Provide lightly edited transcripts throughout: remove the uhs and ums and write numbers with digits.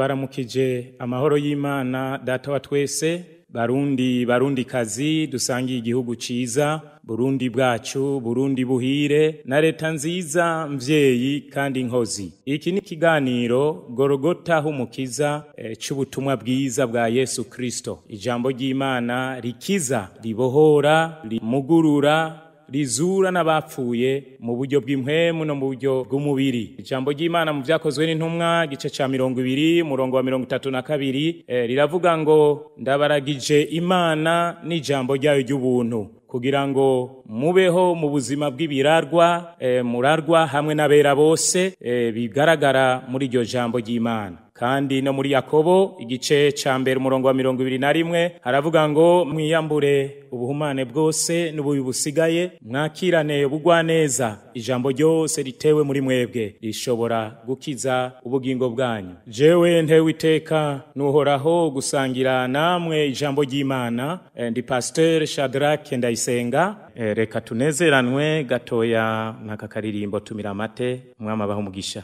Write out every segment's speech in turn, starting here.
Ndabaramukije amahoro y'Imana data wa twese, Barundi Barundi kazi dusangiye igihugu ciza, Burundi bwacu, Burundi buhire na leta nziza mvyeyi kandi nkozi. Iki ni kiganiro Gorogota humukiza c'ubutumwa bwiza bwa Yesu Kristo. Ijambo ry'Imana rikiza, ribohora, rimugurura, rizura n'abapfuye mu buryo bw'impwemu no mu buryo bw'umubiri. Ijambo ry'Imana mu vyakozwe n'intumwa gice ca 20 murongo wa 32 riravuga ngo ndabaragije Imana n'ijambo ryayo ry'ubuntu kugira ngo mubeho mu buzima bw'ibirarwa, murarwa hamwe n'abera bose, bigaragara muri iryo jambo ry'Imana. Kandi no muri Yakobo igice ca mbere umurongo wa 21 haravuga ngo mwiyambure ubuhumane bwose n'ububi busigaye, mwakirane ubugwaneza, ijambo ryose ritewe muri mwebwe rishobora gukiza ubugingo bwanyu. Jewe ntewe iteka nuhoraho gusangira namwe ijambo ry'Imana. Ndi Pasteur Shadrach Ndayisenga. Reka tunezeranwe gatoya n'aka karirimbo tumira amate, Umwami abahe umugisha.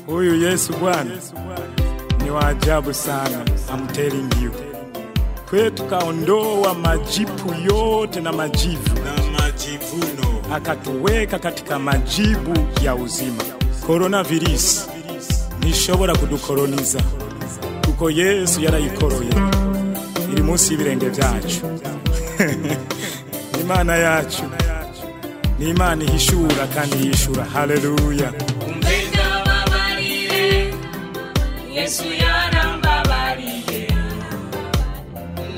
Huyu Yesu Bwana ni wa ajabu sana, I'm telling you. Kwetu kaondoa majipu yote na majivu na majivuno, akatuweka katika majibu ya uzima. Coronavirus nishobora kudukoloniza kuko Yesu yarayikoroye, iri munsi y'ibirenge byacu. Imana yacu ni Imana ihishura kandi yishura. Haleluya. Yesu yarambabariye,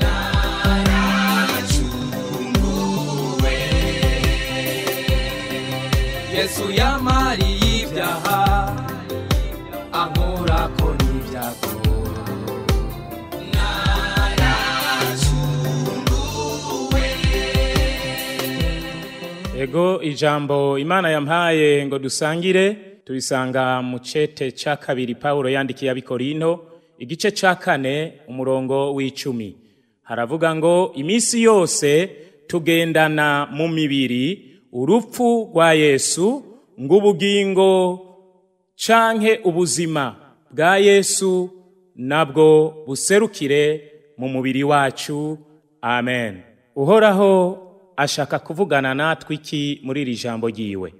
naracunguwe. Yesu yamariye ibyaha, ankurako n'ibyago, naracunguwe. Ego, ijambo Imana yampaye ngo dusangire turisanga mu cete ca kabiri Paulo yandikiye abikorinto igice ca 4 umurongo w'icumi. Haravuga ngo imisi yose tugendana mu mibiri urupfu rwa Yesu, ng'ubugingo canke ubuzima bwa Yesu nabwo buserukire mu mubiri wacu. Amen. Uhoraho ashaka kuvugana natwe iki muri iri jambo ryiwe?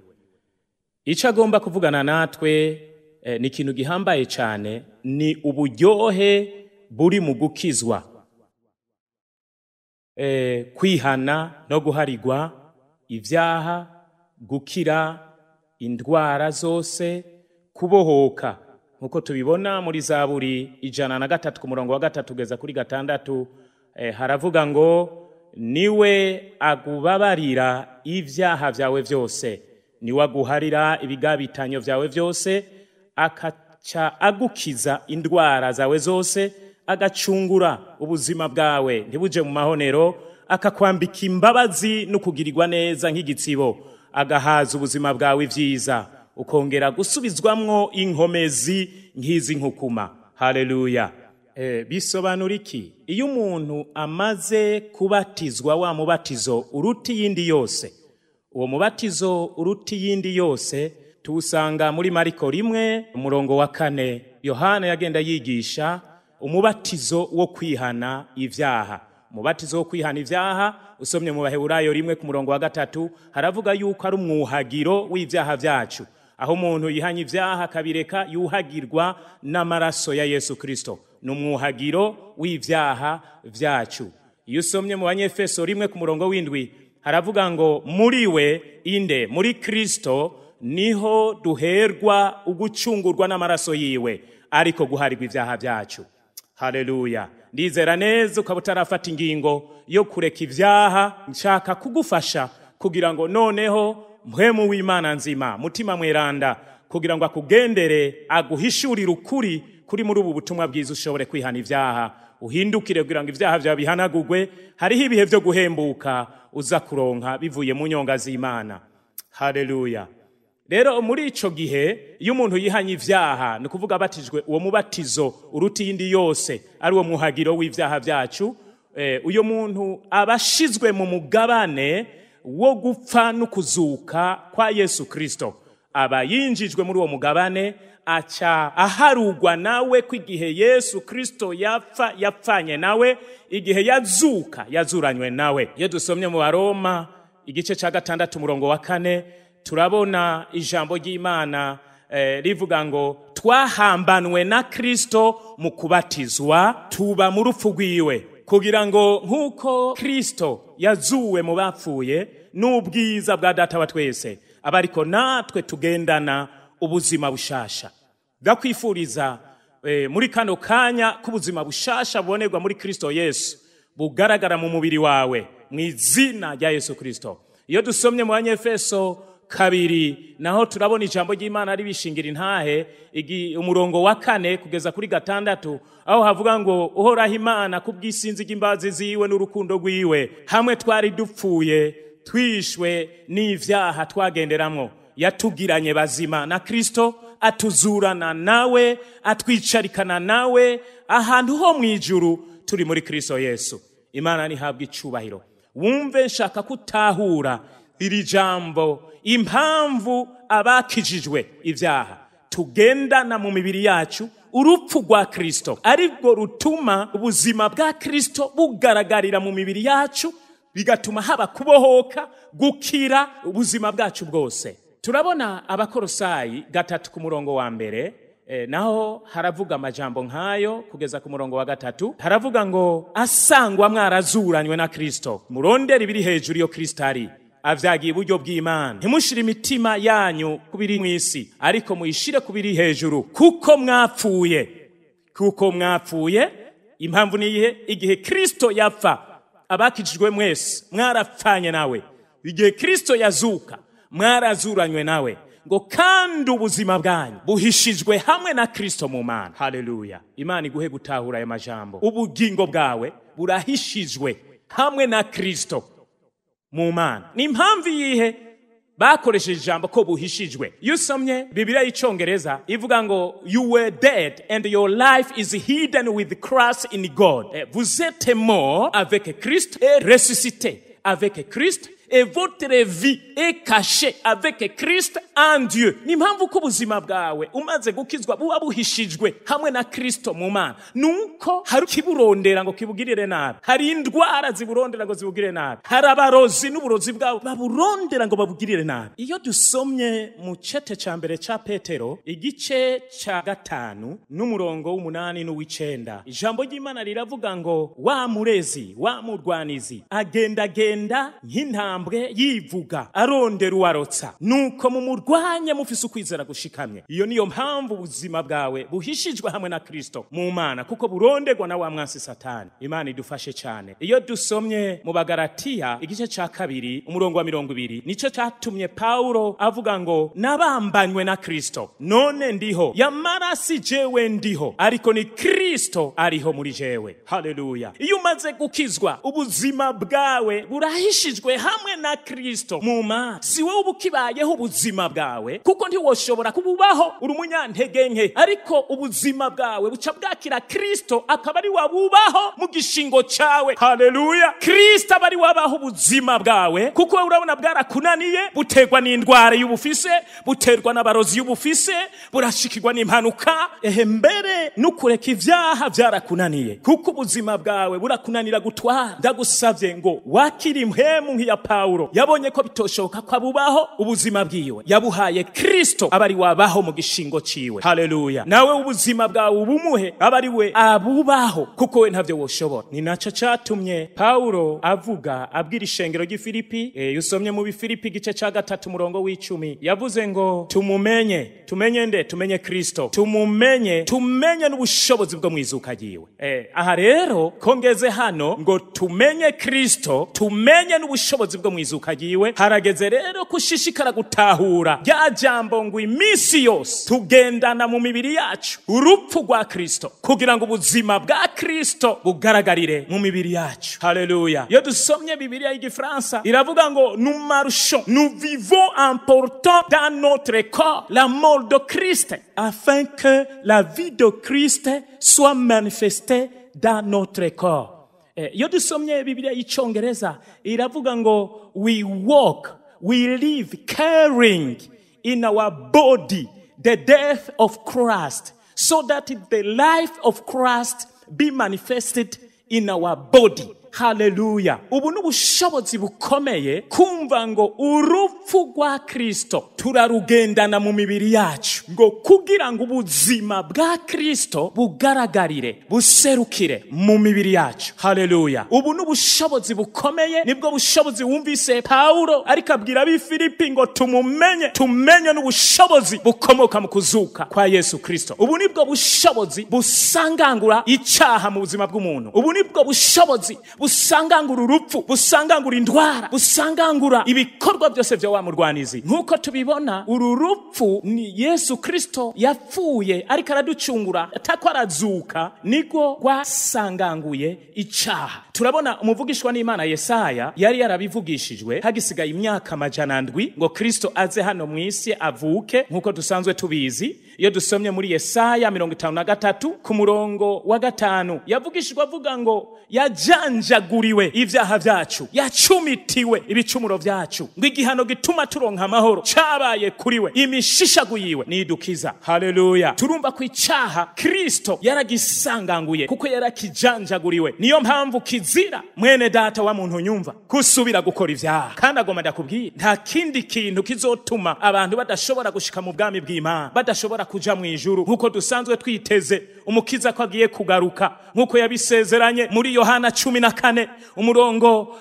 Ico agomba kuvugana natwe ni ikintu gihambaye cyane, ni uburyohe buri mu gukizwa, kwihana no guharigwa ivyaha, gukira indwara zose, kubohoka nkuko tubibona muri Zaburi 103 ku murongo wa 3 kugeza kuri 6. Haravuga ngo niwe agubabarira ivyaha vyawe vyose, niwe aguharira ibigabitanyo vyawe vyose, akaca agukiza indwara zawe zose, agacungura ubuzima bwawe ntibuje mu mahonero, akakwambika imbabazi no kugirirwa neza nk'igitsibo, agahaza ubuzima bwawe ivyiza, ukongera gusubizwamwo inkomezi nk'izi nkukuma. Haleluya. Bisobanura iki? Iyo umuntu amaze kubatizwa wa mubatizo uruti yindi yose, uwo mubatizo uruti yindi yose tuwusanga muri Mariko 1 umurongo wa 4. Yohana yagenda yigisha umubatizo wo kwihana ivyaha. Umubatizo wo kwihana ivyaha usomye mu Baheburayo 1 ku murongo wa 3 haravuga yuko ari umwuhagiro w'ivyaha vyacu, aho umuntu yihanye ivyaha akabireka yuhagirwa n'amaraso ya Yesu Kristo. Ni umwuhagiro w'ivyaha vyacu. Iyo usomye mu Banyefeso 1 ku murongo w'indwi haravuga ngo muri we inde, muri Kristo niho duherwa ugucungurwa n'amaraso yiwe, ariko guharigwa ivyaha vyacu. Haleluya. Ndizera neza ukaba utarafata ingingo yo kureka ivyaha, nshaka kugufasha kugira ngo noneho mpwemu w'Imana nzima, mutima mweranda, kugira ngo akugendere aguhishurire ukuri kuri muri ubu butumwa bwiza, ushobore kwihana ivyaha, uhindukire kugira ngo ivyaha vyawe bihanagurwe. Hariho ibihe vyo guhembuka uza kuronka bivuye mu nyonga z'Imana. Haleluya. Rero muri ico gihe iyo umuntu yihanye ivyaha, ni kuvuga abatijwe uwo mubatizo uruti yindi yose, ari uwo muhagiro w'ivyaha vyacu, uyo muntu abashizwe mu mugabane wo gupfa no kuzuka kwa Yesu Kristo. Aba yinjijwe muri uwo mugabane, aca aharugwa nawe ko igihe Yesu Kristo yapfa yapfanye nawe, igihe yazuka yazuranywe nawe. Iyo dusomye mu Baroma igice ca 6 umurongo wa 4, turabona ijambo ry'Imana rivuga ngo twahambanwe na Kristo mu kubatizwa, tuba mu rupfu rwiwe, kugira ngo nk'uko Kristo yazuwe mu bapfuye n'ubwiza bwa Data wa twese, abariko natwe tugendana ubuzima bushasha. Ndakwifuriza muri kano kanya k'ubuzima bushasha bubonerwa muri Kristo Yesu bugaragara mu mubiri wawe mu izina rya Yesu Kristo. Iyo dusomye mu Banyefeso 2, naho turabona ijambo ry'Imana ribishingira intahe, umurongo wa 4 kugeza kuri 6, aho havuga ngo Uhoraho Imana kubw'isinzi ry'imbabazi ziwe n'urukundo rwiwe, hamwe twari dupfuye twishwe n'ivyaha twagenderamwo, yatugiranye bazima na Kristo, atuzurana nawe, atwicarikana nawe ahantu ho mwijuru turi muri Kristo Yesu. Imana nihabwe icubahiro. Wumve nshaka kutahura iri jambo, impamvu abakijijwe ivyaha tugendana mu mibiri yacu urupfu rwa Kristo aribwo rutuma ubuzima bwa Kristo bugaragarira mu mibiri yacu, bigatuma haba kubohoka, gukira ubuzima bwacu bwose. Turabona Abakorosayi 3 ku murongo wa 1, naho haravuga amajambo nkayo kugeza ku murongo wa 3. Haravuga ngo asangwa mwarazuranywe na Kristo, murondera ibiri hejuru yo Kristo ari avyagiye iburyo bw'Imana, ntimushire imitima yanyu kubiri mw'isi, ariko muyishire kubiri hejuru, kuko mwapfuye. Kuko mwapfuye, impamvu niyihe? Igihe Kristo yapfa, abakijijwe mwese mwarapfanye nawe. Igihe Kristo yazuka, mwarazuranywe nawe. Ngo kandi ubuzima bwanyu buhishijwe hamwe na Kristo mu Mana. Haleluya. Imana iguhe gutahura aya majambo. Ubugingo bwawe burahishijwe hamwe na Kristo mu Mana. Ni impamvu yihe bakoresheje ijambo ko buhishijwe? Iyo usomye Bibiliya y'Icongereza ivuga ngo you were dead and your life is hidden with Christ in God. Vous êtes mort avec Christ et ressuscité avec Christ, et votre vie est cachée avec Christ en Dieu. Ni impamvu ko ubuzima bwawe umaze gukizwa buba buhishijwe hamwe na Kristo mu Mana. Nuko hari kiburondera ngo kibugirire nabi, hari indwara ziburondera ngo zibugirire nabi, hari abarozi n'uburozi bwabo baburondera ngo babugirire nabi. Iyo dusomye mu cete ca mbere ca Petero igice ca 5 n'umurongo w'8 n'uw'icenda, ijambo ry'Imana riravuga ngo wa murezi wa murwanizi agendagenda nk'intambwe yivuga arondera uwarotsa, nuko mumurwanye mufise ukwizera gushikamye. Iyo niyo mpamvu ubuzima bwawe buhishijwe hamwe na Kristo mu Mana, kuko buronderwa na wa mwansi Satani. Imana idufashe cyane. Iyo dusomye mu Bagalatiya igice ca 2 umurongo wa 20, nico catumye Paulo avuga ngo nabambanywe na Kristo, none ndiho, yamara si jewe ndiho, ariko ni Kristo ariho muri jewe. Haleluya. Iyo umaze gukizwa, ubuzima bwawe burahishijwe hamwe na Kristo mu Mana. Si wowe ubukibayeho ubuzima bwawe, kuko ntiwoshobora kububaho uri umunyantege nke, ariko ubuzima bwawe buca bwakira Kristo akaba ari wabubaho mu gishingo cawe. Haleluya. Kristo aba ari wabaho ubuzima bwawe, kuko urabona bwarakunaniye, buterwa n'indwara y'ubufise, buterwa n'abarozi y'ubufise, burashikirwa n'impanuka, ehe mbere n'ukureka ivyaha vyarakunaniye, kuko ubuzima bwawe burakunanira gutwara. Ndagusavye ngo wakire impwemu nk'iya Paulo, yabonye ko bitoshoka ko abubaho ubuzima bwiwe, yabuhaye Kristo aba ari wabaho mu gishingo ciwe. Haleluya. Nawe ubuzima bwawe ubumuhe aba ari we abubaho, kuko we ntavyo woshobora. Ni naco catumye Paulo avuga abwira ishengero ry'i Filipi, usomye mu Bifilipi igice ca 3 umurongo w'10, yavuze ngo tumumenye. Tumenye nde? Tumenye Kristo. Tumumenye, tumenye n'ubushobozi bwo mwizuka ryiwe. Aha rero ko ngeze hano ngo tumenye Kristo, tumenye n'ubushobozi bwo mwizuka ryiwe, harageze rero kushishikara gutahura rya jambo ngo iminsi yose tugendana mu mibiri yacu urupfu rwa Kristo, kugira ngo ubuzima bwa Kristo bugaragarire mu mibiri yacu. Haleluya. Iyo dusomye Bibiliya y'Igifaransa iravuga ngo nous marchons, nous vivons en portant dans notre corps la mort de Christ, afin que la vie de Christ soit manifestée dans notre corps. Iyo dusomye Bibiliya y'Icongereza iravuga ngo we walk, we live carrying in our body the death of Christ, so that the life of Christ be manifested in our body. Haleluya. Ubu ni ubushobozi bukomeye kumva ngo urupfu rwa Kristo turarugendana mu mibiri yacu, ngo kugira ngo ubuzima bwa Kristo bugaragarire, buserukire mu mibiri yacu. Haleluya. Ubu ni ubushobozi bukomeye, nibwo bushobozi wumvise Paulo ariko abwira ab'i Filipi ngo tumumenye, tumenye n'ubushobozi bukomoka mu kuzuka kwa Yesu Kristo. Ubu nibwo bushobozi busangangura icaha mu buzima bw'umuntu. Ubu nibwo bushobozi busangangura urupfu, busangangura indwara, busangangura ibikorwa byose bya wa murwanizi. Nkuko tubibona, uru rupfu ni Yesu Kristo yapfuye ariko araducungura, atako arazuka, niko rwasanganguye icaha. Turabona umuvugishwa n'Imana Yesaya yari yarabivugishijwe hagisigaye imyaka 700 ngo Kristo aze hano mu isi avuke, nkuko dusanzwe tubizi. Iyo dusomye muri Yesaya 53 ku murongo wa 5, yavugishijwe avuga ngo yajanjaguriwe ivyaha vyacu, yacumitiwe ibicumuro vyacu, ngo igihano gituma turonka amahoro cabaye kuriwe, imishishaguyiwe nidukiza. Haleluya. Turumva ko icaha Kristo yaragisanganguye kuko yarakijanjaguriwe. Niyo mpamvu kizira, mwene data wa muntu nyumva, kusubira gukora ivyaha. Kandi agomba ndakubwira, nta kindi kintu kizotuma abantu badashobora gushika mu bwami bw'Imana, badashobora kuja mu ijuru nkuko dusanzwe twiteze umukiza ko agiye kugaruka, nkuko yabisezeranye muri Yohana 14 umurongo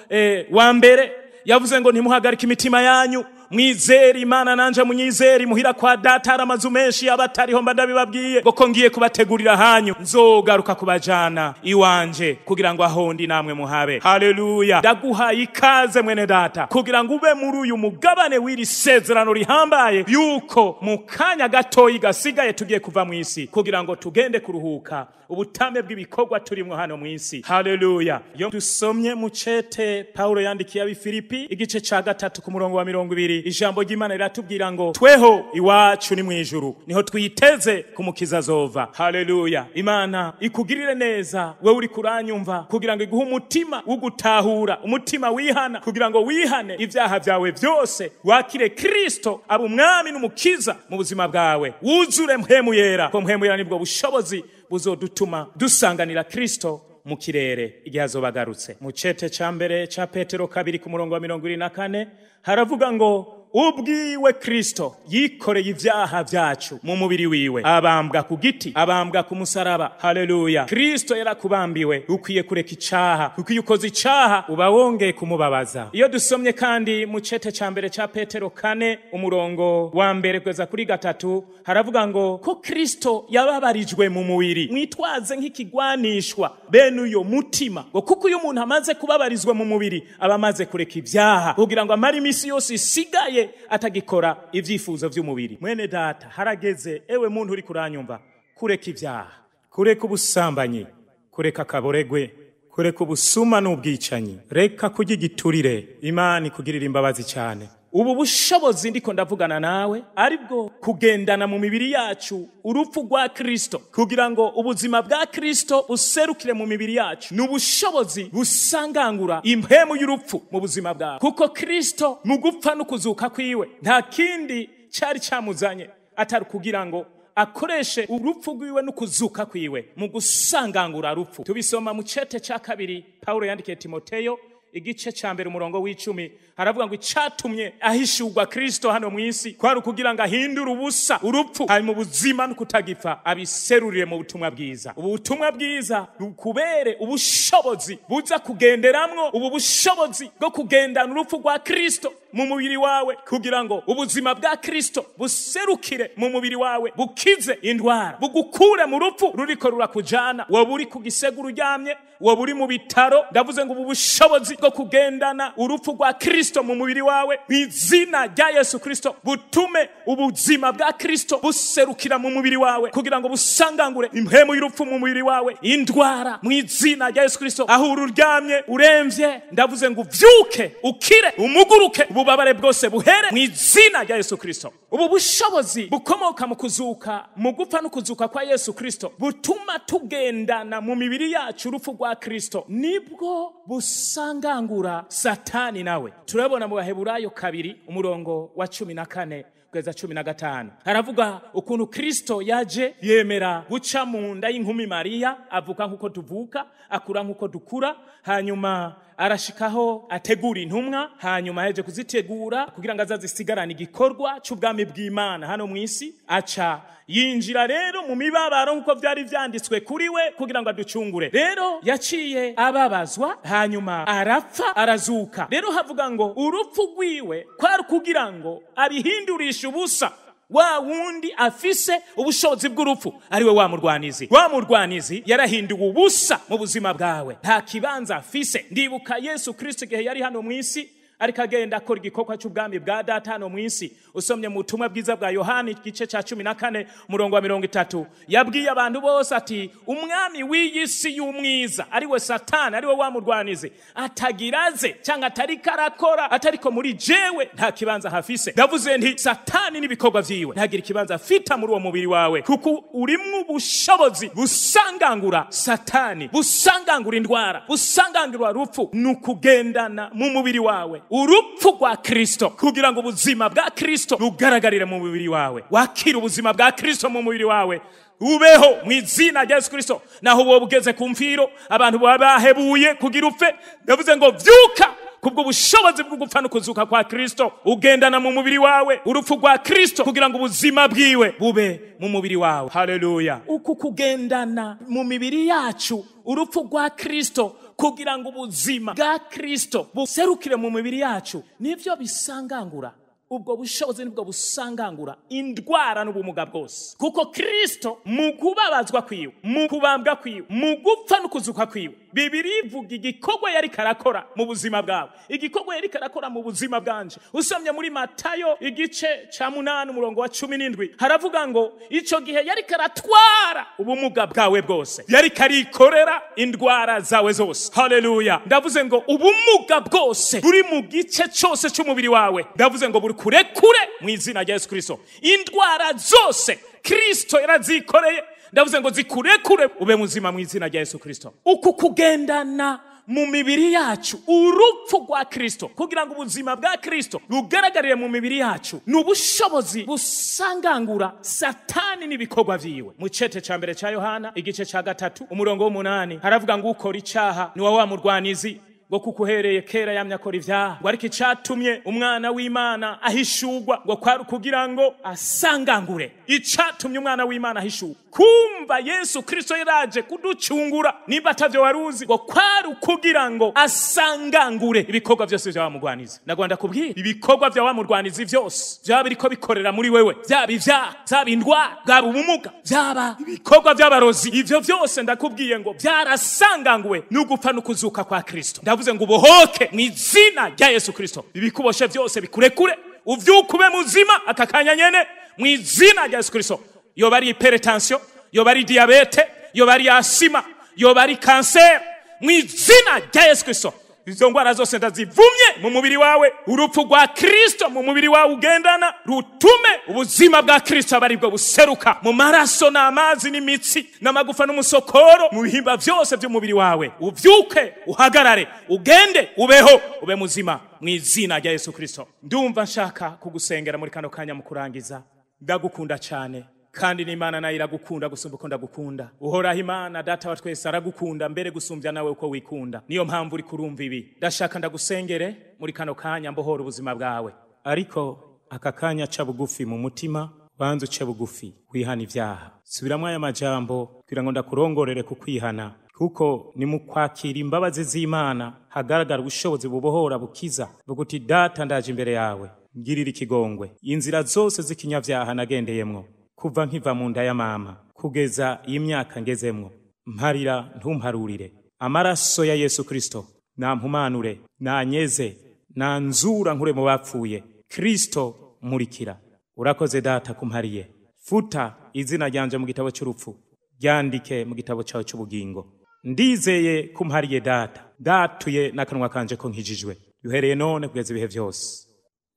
wa mbere. Yavuze ngo ntimuhagarike imitima yanyu, mwizere Imana nanje munyizere, muhira kwa data hari amazu menshi abatariho mba ndabibabwiye, ngo ko ngiye kubategurira hanyu, nzogaruka kubajana iwanje kugira ngo aho ndi namwe muhabe. Haleluya. Ndaguhaye ikaze mwene data, kugira ngo ube muri uyu mugabane w'iri sezerano rihambaye, yuko mu kanya gatoyi gasigaye tugiye kuva mu isi kugira ngo tugende kuruhuka ubutame bw'ibikorwa turimwo hano mu isi. Haleluya. Iyo dusomye mu cete Paulo yandikiye ab'i Filipi igice ca 3 ku murongo wa 20, ijambo ry'Imana riratubwira ngo tweho iwacu ni mu ijuru, niho twiteze kumukiza azova. Haleluya. Imana ikugirire neza wewe uri kuranyumva, kugira ngo iguhe umutima wo gutahura, umutima wihana, kugira ngo wihane ivyaha vyawe vyose, wakire Kristo abe umwami n'umukiza mu buzima bwawe, wuzure mpwemu yera, ko mpwemu yera nibwo bushobozi buzodutuma dusanganira Kristo mu kirere igihe azobagarutse. Mu cete ca mbere ca Petero 2 ku murongo wa 24 haravuga ngo ubwiwe Kristo yikoreye ivyaha vyacu mu mubiri wiwe, abambwa ku giti, abambwa ku musaraba. Haleluya. Kristo yarakubambiwe, ukwiye kureka icaha, kuko iyo ukoze icaha uba wongeye kumubabaza. Iyo dusomye kandi mu cete ca mbere ca Petero 4 umurongo wa 1 kugeza kuri 3 haravuga ngo ko Kristo yababarijwe mu mubiri, mwitwaze nk'ikigwanishwa bene uyo mutima, ngo kuko uyu muntu amaze kubabarizwa mu mubiri aba amaze kureka ivyaha, kugira ngo amare imisi yose isigaye atagikora ivyifuzo vy'umubiri. Mwene data, harageze ewe muntu uri kuranyumva kureka ivyaha, kureka ubusambanyi, kureka akaboregwe, kureka ubusuma n'ubwicanyi, reka kurya igiturire. Imana ikugirira imbabazi cyane. Ubu bushobozi ndiko ndavugana nawe aribwo kugendana mu mibiri yacu urupfu rwa Kristo, kugira ngo ubuzima bwa Kristo buserukire mu mibiri yacu. Ni ubushobozi busangangura impemu y'urupfu mu buzima bwawe, kuko Kristo mu gupfa no kuzuka kwiwe nta kindi cari camuzanye atari kugira ngo akoreshe urupfu rwiwe no kuzuka kwiwe mu gusangangura rupfu. Tubisoma mu cete ca 2 Paulo yandikiye Timoteyo igice ca 1 umurongo w'10, haravuga ngo icatumye ahishurwa Kristo hano mu isi kwari kugira ngo ahindure ubusa urupfu, hanyuma ubuzima no kutagipfa abiserurire mu butumwa bwiza. Ubu butumwa bwiza bukubere ubushobozi buza kugenderamwo, ubu bushobozi bwo kugendana urupfu rwa Kristo mu mubiri wawe, kugira ngo ubuzima bwa Kristo buserukire mu mubiri wawe, bukize indwara, bugukure mu rupfu ruriko rurakujana. Wowe uri ku giseguru uryamye, wowe uri mu bitaro, ndavuze ngo ubu bushobozi bwo kugendana urupfu rwa Kristo mu mubiri wawe mu izina rya Yesu Kristo butume ubuzima bwa Kristo buserukira mu mubiri wawe, kugira ngo busangangure impemu y'urupfu mu mubiri wawe, indwara mu izina rya Yesu Kristo. Aho uryamye uremvye, ndavuze ngo uvyuke, ukire, umuguruke, ububabare bwose buhere mu izina rya Yesu Kristo. Ubu bushobozi bukomoka mu kuzuka, mu gupfa no kuzuka kwa Yesu Kristo, butuma tugendana mu mibiri yacu urupfu rwa Kristo, nibwo busangangura Satani nawe. Turabona mu Baheburayo 2 umurongo wa 14 kugeza 15. Haravuga ukuntu Kristo yaje yemera guca mu nda y'inkumi Mariya, avuka nk'uko tuvuka, akura nk'uko dukura, hanyuma arashikaho ategura intumwa, hanyuma yaje kuzitegura kugira ngo azazisigarane igikorwa c'ubwami bw'Imana hano mw'isi. Aca yinjira rero mu mibabaro nk'uko vyari vyanditswe kuri we kugira ngo aducungure. Rero yaciye ababazwa, hanyuma arapfa, arazuka. Rero havuga ngo urupfu rwiwe kwari kugira ngo abihindurishe ubusa wa wundi afise ubushobozi bw'urupfu, ariwe wa murwanizi. Wa murwanizi yarahinduwe ubusa mu buzima bwawe, nta kibanza afise. Ndibuka Yesu Kristo igihe yari hano mw'isi ariko agenda akora igikorwa cy'ubwami bwa data hano mw'isi. Usomye mu butumwa bwiza bwa Yohani igice ca 14 umurongo wa 30, yabwiye abantu bose ati umwami w'iyi si y'umwiza, ariwe Satani, ariwe wa murwanizi, atagiraze cyangwa atariko arakora, atariko muri jewe nta kibanza hafise. Ndavuze nti Satani n'ibikorwa vyiwe ntagira ikibanza afita muri uwo mubiri wawe, kuko urimwo ubushobozi busangangura Satani, busangangura indwara, busangangura rupfu. Nukugendana mu mubiri wawe urupfu rwa Kristo kugira ngo ubuzima bwa Kristo bugaragarire mu mubiri wawe. Wakira ubuzima bwa Kristo mu mubiri wawe, ubeho mu izina rya Yesu Kristo. Naho wowe ugeze ku mfiro, abantu baba bahebuye kugira upfe, ndavuze ngo vyuka kubwo bushobozi bwo gupfa no kuzuka kwa Kristo. Ugendana mu mubiri wawe urupfu rwa Kristo kugira ngo ubuzima bwiwe bube mu mubiri wawe. Haleluya. Uku kugendana mu mibiri yacu urupfu rwa Kristo kugira ngo ubuzima bwa Kristo buserukire mu mibiri yacu, nivyo bisangangura ubwo bushobozi, nibwo busangangura indwara n'ubumuga bwose. Kuko Kristo mu kubabazwa kwiwe, mu kubambwa kwiwe, mu gupfa no kuzuka kwiwe, Bibiri ivuga igikorwa yari karakora mu buzima bwawe, igikorwa yari karakora mu buzima bwanje. Usomye muri Matayo igice ca 8 umurongo wa 17, haravuga ngo ico gihe yari karatwara ubumuga bwawe bwose, yari karikorera indwara zawe zose. Haleluya. Ndavuze ngo ubumuga bwose buri mu gice cyose cy'umubiri wawe, ndavuze ngo buri kure kure mu izina rya Yesu Kristo. Indwara zose Kristo yarazikoreye, ndavuze ngo zikurekure ube muzima mu izina rya Yesu Kristo. Uku kugendana mu mibiri yacu urupfu rwa Kristo kugira ngo ubuzima bwa Kristo bugaragarire mu mibiri yacu, ni ubushobozi busangangura Satani n'ibikorwa vyiwe. Mu cete ca mbere ca Yohana igice ca 3 umurongo w'8 haravuga ngo ukora icaha ni wa murwanizi, ngo kuko uhereye kera yamye akora ivyaha, ngo ariko icatumye umwana w'Imana ahishurwa ngo kwari kugira ngo asangangure. Icatumye umwana w'Imana ahishurwa, kumva Yesu Kristo yaraje kuducungura, nimba atavyo waruzi, ngo kwari kugira ngo asangangure ibikorwa vyose vya murwanizi. Nagwanda kubwira ibikorwa vya murwanizi vyose vyaba biriko bikorera muri wewe, vyaba ivyaha, vyaba indwara, bwaba ubumuga, vyaba ibikorwa vy'abarozi, ivyo vyose ndakubwiye ngo vyarasanganguwe n'ugupfa no kuzuka kwa Kristo. Ndavuze ngo ubohoke mu izina rya Yesu Kristo, ibikuboshe vyose bikurekure, uvyuke muzima aka kanya nyene mu izina rya Yesu Kristo. Yoba ari hypertension, yoba ari diabete, yoba ari asima, yoba ari cancer, mu izina rya Yesu Kristo izo ndwara zose ndazivumye mu mubiri wawe. Urupfu rwa Kristo mu mubiri wawe ugendana rutume ubuzima bwa Kristo aba aribwo buseruka mu maraso n'amazi n'imitsi n'amagufa n'umusokoro, mu bihimba vyose by'umubiri wawe. Uvyuke, uhagarare, ugende, ubeho, ube muzima mu izina rya Yesu Kristo. Ndumva nshaka kugusengera muri kano kanya mu kurangiza. Ndagukunda cyane, kandi n'Imana nayo iragukunda gusumba uko ndagukunda. Uhoraho Imana data wa twese aragukunda mbere gusumbya nawe uko wikunda. Niyo mpamvu uri kurumva ibi. Ndashaka ndagusengere muri kano kanya mbohora ubuzima bwawe. Ariko aka kanya ca bugufi mu mutima, banza uce bugufi wihana ivyaha. Subiramwo aya majambo kugira ngo ndakurongorere ku kwihana, kuko ni mu kwakira imbabazi z'Imana hagaragara ubushobozi bubohora bukiza. Buguti data ndaje imbere yawe, ngirira ikigongwe. Inzira zose z'ikinyavyaha nagendeyemwo kuva nkiva mu nda ya mama kugeza iyi myaka ngezemwo, mparira ntumparurire. Amaraso ya Yesu Kristo nampumanure, nanyeze, nanzura nkure mu bapfuye. Kristo murikira. Urakoze data kumpariye. Futa izina ryanje mu gitabo cy'urupfu, ryandike mu gitabo cyawe cy'ubugingo. Ndizeye kumpariye data, datuye n'akanwa kanje ko nkijijwe, uhereye none kugeza ibihe vyose.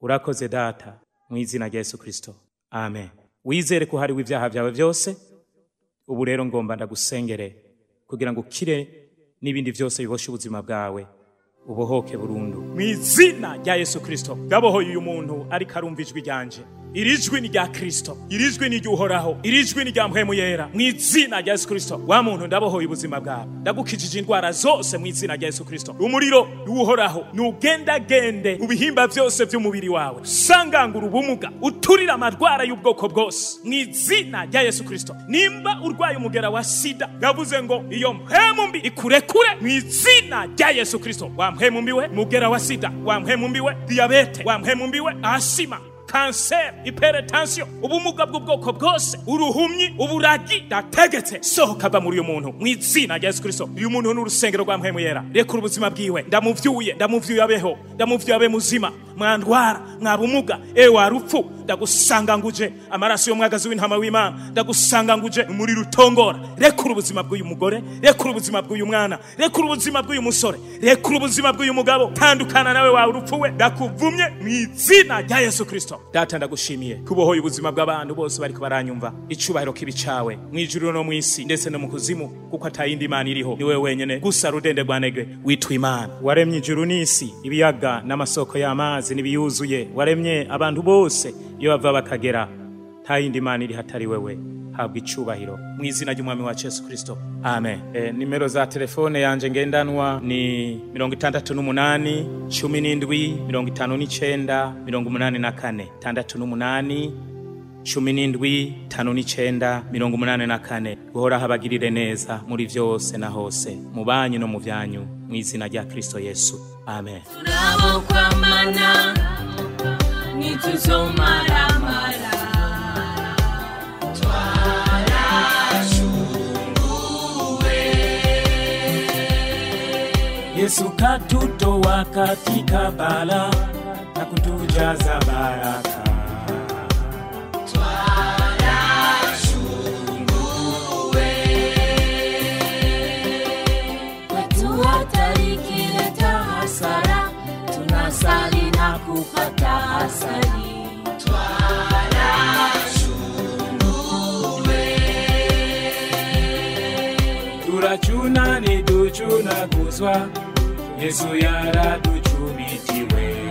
Urakoze data mu izina rya Yesu Kristo, amen. Wizere ko hariwe ibyaha byawe byose. Ubu rero ngomba ndagusengere kugira ngo ukire n'ibindi byose biboshe ubuzima bwawe, ubohoke burundu mu izina rya Yesu Kristo. Ndabohoye uyu muntu ariko arumva ijwi ryanje. Iri jwi ni rya Kristo, iri jwi ni ry'Uhoraho, iri jwi ni rya Mpwemu Yera. Mu izina rya Yesu Kristo, wa muntu, ndabohoye ubuzima bwawe, ndagukijije indwara zose mu izina rya Yesu Kristo. Umuriro w'Uhoraho nugendagende mu bihimba byose by'umubiri wawe, sangangura ubumuga, uturire amadwara y'ubwoko bwose mu izina rya Yesu Kristo. Nimba urwaye umugera wa sida, ndavuze ngo iyo mpwemu mbi ikurekure mu izina rya Yesu Kristo. Wa mpwemu mbi we, mugera wa sida, wa mpwemu mbi we, diyabete, wa mpwemu mbi we, asima, kanseri, hypertension, ubumuga bw'ubwoko bwose, uruhumyi, uburagi, ndategetse sohoka va muri uyu muntu mu izina rya Yesu Kristo. Uyu muntu ni urusengero rwa Mpwemu Yera, rekura ubuzima bwiwe. Ndamuvyuye, ndamuvyuye abeho, ndamuvyuye abe muzima. Mwandwara, mwabumuga, ewa rupfu, ndagusanga nguje amaraso y'umwagazi w'intama w'Imana, ndagusanga nguje umuriro utongora. Rekura ubuzima bw'uyu mugore, rekura ubuzima bw'uyu mwana, rekura ubuzima bw'uyu musore, rekura ubuzima bw'uyu mugabo. Tandukana nawe wawe urupfu we, ndakuvumye mu izina rya Yesu Kristo. Data, ndagushimiye kubohoye ubuzima bw'abantu bose bariko baranyumva. Icubahiro kibi cawe mu ijuru no mu isi ndetse no mu kuzimu, kuko atayindi Imana iriho, ni wewe wenyene gusa rudende rwanegwe witwa Imana. Waremye ijuru n'isi, ibiyaga n'amasoko y'amazi n'ibiyuzuye, waremye abantu bose iyo bava bakagera. Nta yindi Imana iri hatari wewe, habwa icubahiro mu izina ry'Umwami wacu Yesu Kristo, amen. Nimero za telefone yanje ngendanwa ni 68 17 59 84, 68 17 59 84. Guhora habagirire neza muri vyose na hose, mu banyu no mu vyanyu, mu izina rya Kristo Yesu, amen. Turabokwamana ntituzomaramara. Twarashunguwe. Yesu katutoa katika bala na kutujaza baraka. Twarashunguwe. Kwetu hatari ikileta hasara, tunasali na kupata asali. Twarashunguwe. Turachuna ni duchuna guzwa, Yesu yaraduchumitiwe.